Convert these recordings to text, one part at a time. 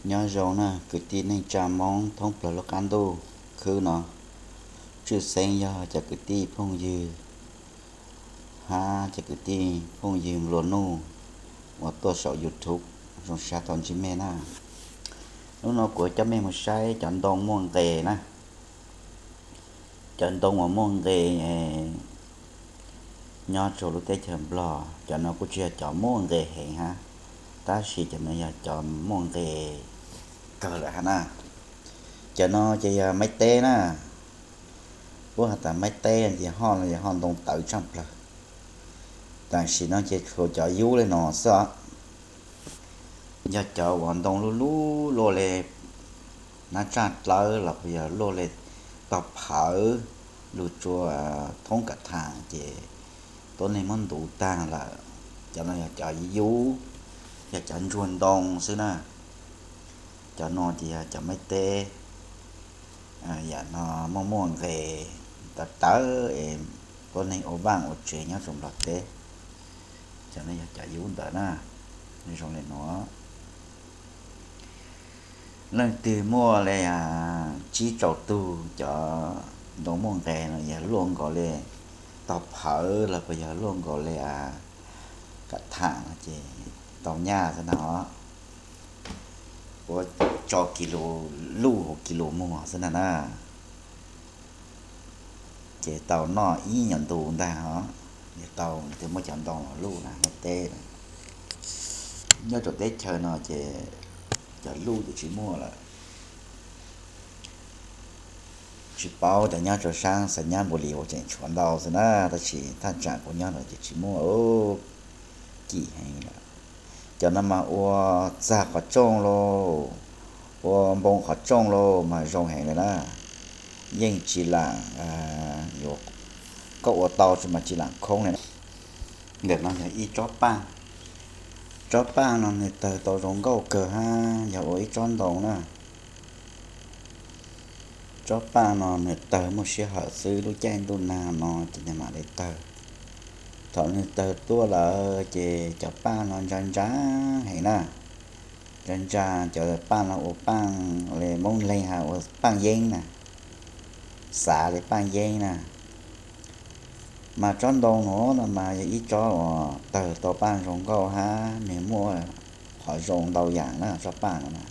Nyob zoo na kwv tij neej tsa Hmoob thoob plaws lub qab ntuj khwb no, tshwj xeeb yog cov kwv tij phooj ywg hab cov kwv tij phooj ywg nplua nuj uas tuaj saum YouTube, zoo sab tau ntsib mej na. Hnub no kuv coj mej mus saib cov ntoo muaj nqes na. Cov ntoo uas muaj nqes nyob rau lub teb chaws Nplog, cov no kuj tsis yog cov muaj nqes heev hab, tab sis cov no yog cov muaj nqes kawg lawm hab na. Cov no ces yog maib teb na, puab has tas maib teb ces hoj no yog hoj ntoo tawv tshaaj plawg. Tam sim no ces tshuav cov yub le no xwb os. Yog cov uas ntoo luj luj luaj le nab tsaj dlawb los puas yog luaj le tog phawv, lug tsua thoob kav thaam ces tuab neeg muab ntuv taag lawm. Cov no yog cov yub, yog cov ntsuag ntoo xwb na. Cov no ces yog cov maib teb, yam no muaj muaj nqes tawv tawv es tuab neeg ua vaaj ua tsev nyob rau Nplog teb. Cov no yog cov yub ntawd na, zoo le nuav. Leej twg muaj le tsib rau tug cov ntoo muaj nqes no yog luaj nkaus le tog phawv los puas yog luaj nkaus le kav tham no ces tau nyaj xwb na. Puab tso kis lus luj hauv kis lus muag xwb na na. Ces tau noj ib nyuag ntu ntag os. Yog tau leej twg muaj cov ntoo luj na, maib teb na. Nyob rau teb chaws no ces cov luj ces tsis muaj lawm. Tsis paub tas nyob rau saab Xais Nyab Npum Lis uas tseem tshuav ntau xwb na, tab sis thaj tsam kuv nyob no ces tsis muaj, kim heev lawm. Cov no mas ua txag qhov rooj lauj, ua npoo qhov rooj lauj mas zoo heev lawm na. Yeej tsis lam, yuav, koj ua tau tsis mas tsis lam khoob li. Ntawm no yog ib tsob paaj. Tsob paaj no nwg tawg tau zoo nkauj kawg hab yog ua ib tsob ntoo na. Tsob paaj no nwg tawg muaj sij hawm xwb, lub caij ntuj nag no ces nwg mam li tawg. Thaum nwg tawg tuaj lawm ces cov paaj no ntsa ntsa heev na. Ntsa ntsa, cov paaj no ua paaj le Moob Leeg has ua paaj yeeb na, xav le paaj yeeb na. Mas tsob ntoo nuav no mas yog ib tsob uas tawg tau paaj zoo nkauj hab nwg muaj qhov zoo ntau yaam na tsob paaj no na.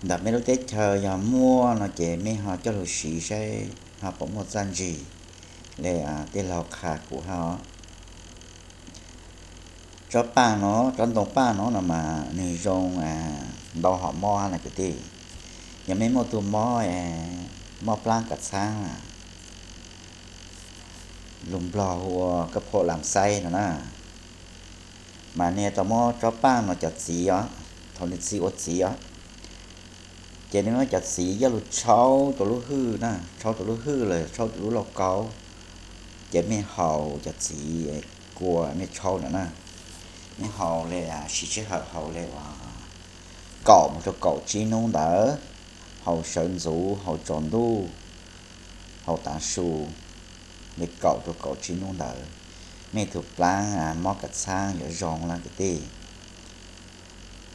Ntawm mej lub teb chaws yog muaj no ces mej ho coj lug siv saib ho puas muaj txaj ntsig le tej laug qha kuv hab os. Tsob paaj no, tsob ntoo paaj no no mas nwg zoo ntau hom mob hab na kwv tij. Yog mej muaj tug mob, mob plaab kav txhaab na, lug Nplog hu ua kab phom lam xaib no na. Mas nwg tau muab tsob paaj no cov txiv os, thaum nwg txi ua txiv os, ces nwg muab cov txiv coj lug tshaub rua lub hwj na, tshaub rua lub hwj los tshaub rua lub lauj kaub, ces mej haus cov txiv kua mej tshaub ntawd na, mej haus le siv sij hawm haus le uas kaum moog rua kaum tsib nub ntawd, haus sawv ntxuv, haus tsaus ntuj, haus tav su, le kaum rua kaum tsib nub ntawd, mej tug plaab mob kav txhaab yuav zoo lawm kwv tij.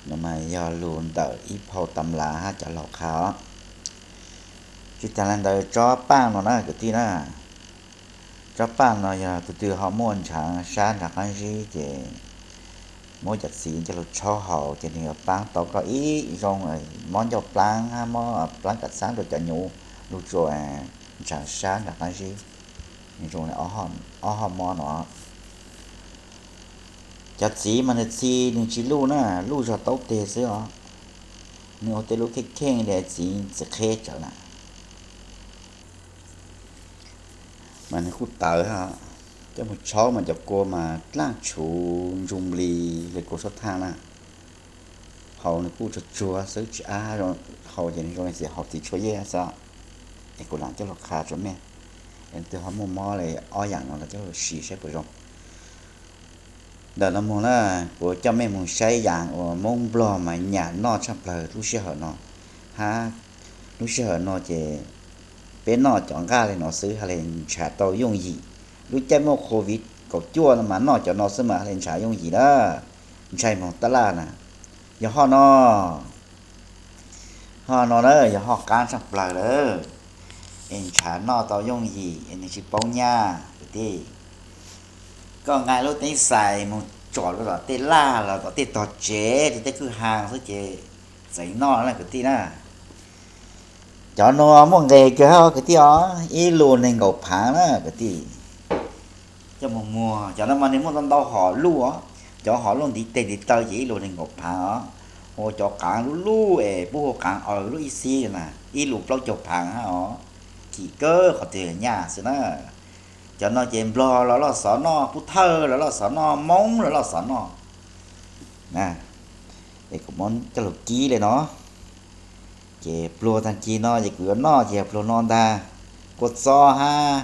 No mas yog lug ntawm ib phau tam lav hab cov laug qha os. Tsis taag le ntawd tsob paaj no na kwv tij na, tsob paaj no yog tug twg ho muaj ntshav sab ntshav qaab zib ces muab cov txiv coj lug tshaub haus ces nwg yuav paab tau koj ib zoo mob ncauj plaab hab mob plaab kav txhaab rua cov nyuv lug tsua ntshav sab ntshav qaab zib. Nwg zoo le ob hom mob no. Cov txiv mas nwg txi nwg tsis luj na, luj zog taub teg xwb os. Nwg ua tej lub kheej kheej le txiv txiv qheb tsawv na. Mas nwg kuj tawv hab, coj moog tshaub mas cov kua mas dlaaj tshuv ntsuj nplig le kua suab thaaj na. Haus nwg kuj tsuag tsuag xwb tsis ab, haus ces nwg zoo le txiv haus txiv tshuaj yej xwb. Es kuv lam coj lug qha rua mej, es leej twg ho muaj mob le ob yaam no los coj lug siv saib puas zoo. Ntawm no moog na, kuv coj mej moog saib yaam uas Moob Nplog mas nyam noj tshaj plawg lub sij hawm no, hab lub sij hawm no ces peb noj cov nqaj le no xwb hab le nrhav tau yooj yim. Lub caij muaj Covid kaum cuaj no mas noj cov no xwb mas hab le nrhav yooj yim na, ntshai moog tab laj na. Yog hoj no, hoj no na yog hoj qaab tshaj plawg lawm, es ntshav noj tau yooj yim es nws tsis poob nyaj kwv tij. Koj nqa lub teeb xais mus tsom rau tom tej laj los tom tej tog tsev tej kwj ha xwb ces txeev noj na kwv tij na. Cov nuav muaj nqis kawg hab kwv tij os, ib lus neeg nkaum phaav na kwv tij. Coj mus muag cov no mas nws muaj ntau ntau hom luj os, cov hom luj ntiv tes ntiv taw ces ib lus neeg nkaum phaav os. Ua cov qaav lub luj es puab hu qaav aws lub ib xib na, ib lus plaub caug phaav hab os. Kim kawg qhov twg nyaj xwb na. Cov no ces nplog los loj xov noj, pub thawj los loj xov noj, moob los loj xov noj. Es kuv muab coj lug kib le no. Ces pluag taag kig no ces kuv yuav noj ces yog pluag no ntag. Kua txob hab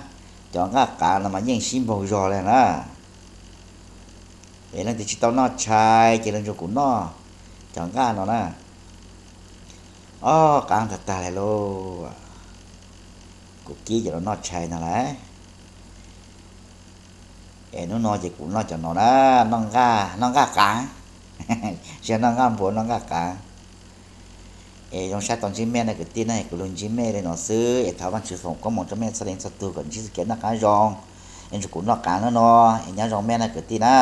cov nqaj qaav no mas yeej sib npaug zog le na. Es leej twg tsis tau noj tshais ces los nrug kuv noj cov nqaj no na. Ob qaab tag tag le lauj. Kuv kib cov no noj tshais no lawm. Es hnub no ces kuv noj cov no na, noj nqaj, noj nqaj qaav, tsis yog noj nqaj npua, noj nqaj qaav. Es zoo sab tau ntsib mej na kwv tij na, kuv lug ntsib mej le no xwb es thov Vaajtswv foom koob moov rau mej txhua leej txhua tug kom ntsib txuj kev noj qaab zoo, es nrug kuv noj qaav hnub no, es nyob zoo mej na kwv tij na.